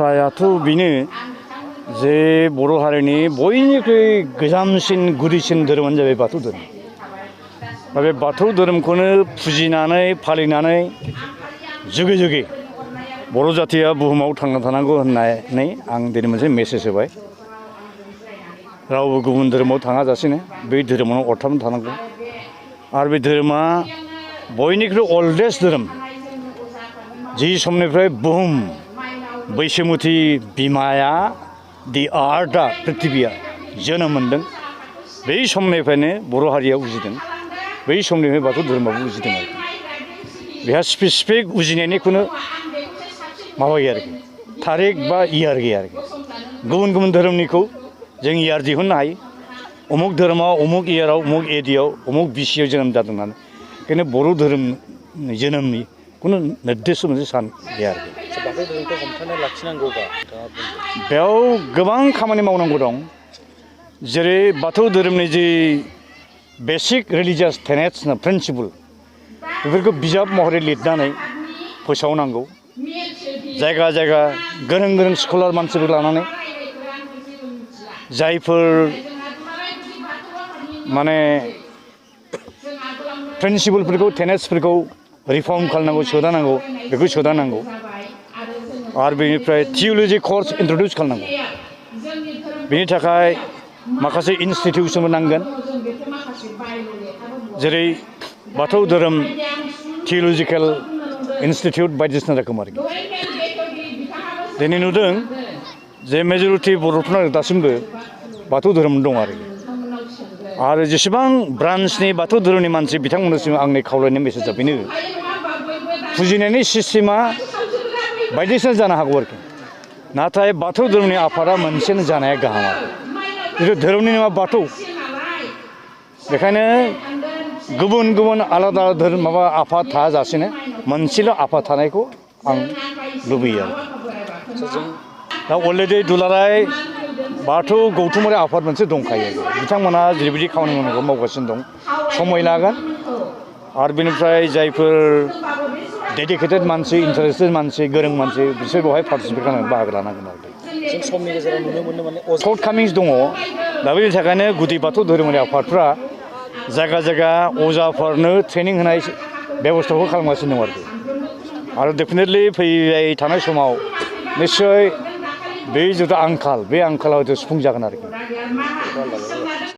बाथ्रायाथ' बेनो जे बर' हारिनि बयनिख्रुइ गोजामसिन गुदिसिन धोरोमानो जाबाय बाथौ धोरोम। दा बे बाथौ धोरोमखौनो फुजिनानै फालिनानै जुगे जुगे बर' जाथिया बुहुमाव थांना थानांगौ होननानै आं दिनै मोनसे मेसेज होबाय। रावबो गुबुन धोरोमाव थाङाजासेनो बे धोरोमाव अरथाबना थानांगौ। आरो बे धोरोमा बयनिख्रुइ अल्डेस्ट धोरोम। जि समनिफ्राय बुहुम बैसोमुथि बिमाया दि आर्टआ पृथिबिया जोनोम मोन्दों बै समनिफ्रायनो बर' हारिया उजिदों। बै समनिफ्राय बाथौ धोरोमाबो उजिदों आरोखि। बेहा स्पेसिफिक उजिनायनि खुनु माबायो आरोखि थारिख बा इयार गैया आरोखि। गुबुन गुबुन धोरोमनिखौ जों इयार दिहुननो हायो। अमुक धोरोमाव अमुक इयाराव अमुक एडियाव अमुक बिसियाव जोनोम जादों होननानै। खिन्थु बर' धोरोम जोनोमनि खुनु निर्दिष्ट मोनसे सान गैया आरोखि। बाथौ धोरोमखौ हमथाना लाखिनांगौबा बेयाव गोबां खामानि मावनांगौ दं। जेरै बाथौ धोरोमनि जि बेसिक रिलिजियास टेनेट्स प्रिन्सिपल बेफोरखौ बिजाब महरै लिरनानै फोसावनांगौ। जायगा जायगा गोरों गोरों स्कलार मानसिफोर लानानै जायफोर माने प्रिन्सिपलफोरखौ टेनेट्सफोरखौ रिफर्म खालामनांगौ सोदांनांगौ बेखौ सोदांनांगौ। आरो बेनिफ्राय थिय'ल'जि कर्स इन्ट्रडिउस खालामनांगौ। बेनि थाखाय माखासे इनस्टिटिउसनबो नांगोन। जेरै बाथौ धोरोम थिय'लजिकेल इनस्टिटिउट बायदिसिना रोखोम आरोखि। दिनै नुदों जे मेजरिटि बर'फोरना दासिमबो बाथौ धोरोम दं आरोखि। आरो जेसेबां ब्रान्सनि बाथौ धोरोमनि मानसि बिथांमोननिसिम आंनि खावलायनाय मेसेजआ बेनो फुजिनायनि सिस्टेमा बायदिसिना जानो हागौ आरोखि। नाथाय बाथौ धोरोमनि आफादा मोनसेनो जानाया गाहाम आरो। जिथु धोरोमनि नामा बाथौ बेखायनो गुबुन गुबुन आलादा धोरोम माबा आफाद थायाजासेनो मोनसेल' आफाद थानायखौ आं लुबैयो आरो। दा अलरेडि दुलाराय बाथौ गौथुमारि आफाद मोनसे दंखायो। बिथांमोना जेरैबायदि खामानि मावनांगौ मावगासिनो दं। समय लागोन। आरो बेनिफ्राय जायफोर डेडिकेटेड मानसि इन्टारेस्टेड मानसि गोरों मानसि बिसोर बेवहाय पार्टिसिपेट खालामनानै बाहागो लानांगोन आरो। जों समनि गेजेराव नुनो मोनो माने सर्ट कामिंस दङ। दा बेनि थाखायनो गुदि बाथौ धोरोमारि आफादफ्रा जायगा जायगा अजाफोरनो ट्रेनिं होनाय बेब'स्थाखौ खालामगासिनो दं आरोखि। आरो डेफिनेटलि फैबाय थानाय समाव निस्सय बे जिथु आंखाल बे आंखाला हयथ' सुफुंजागोन आरोखि।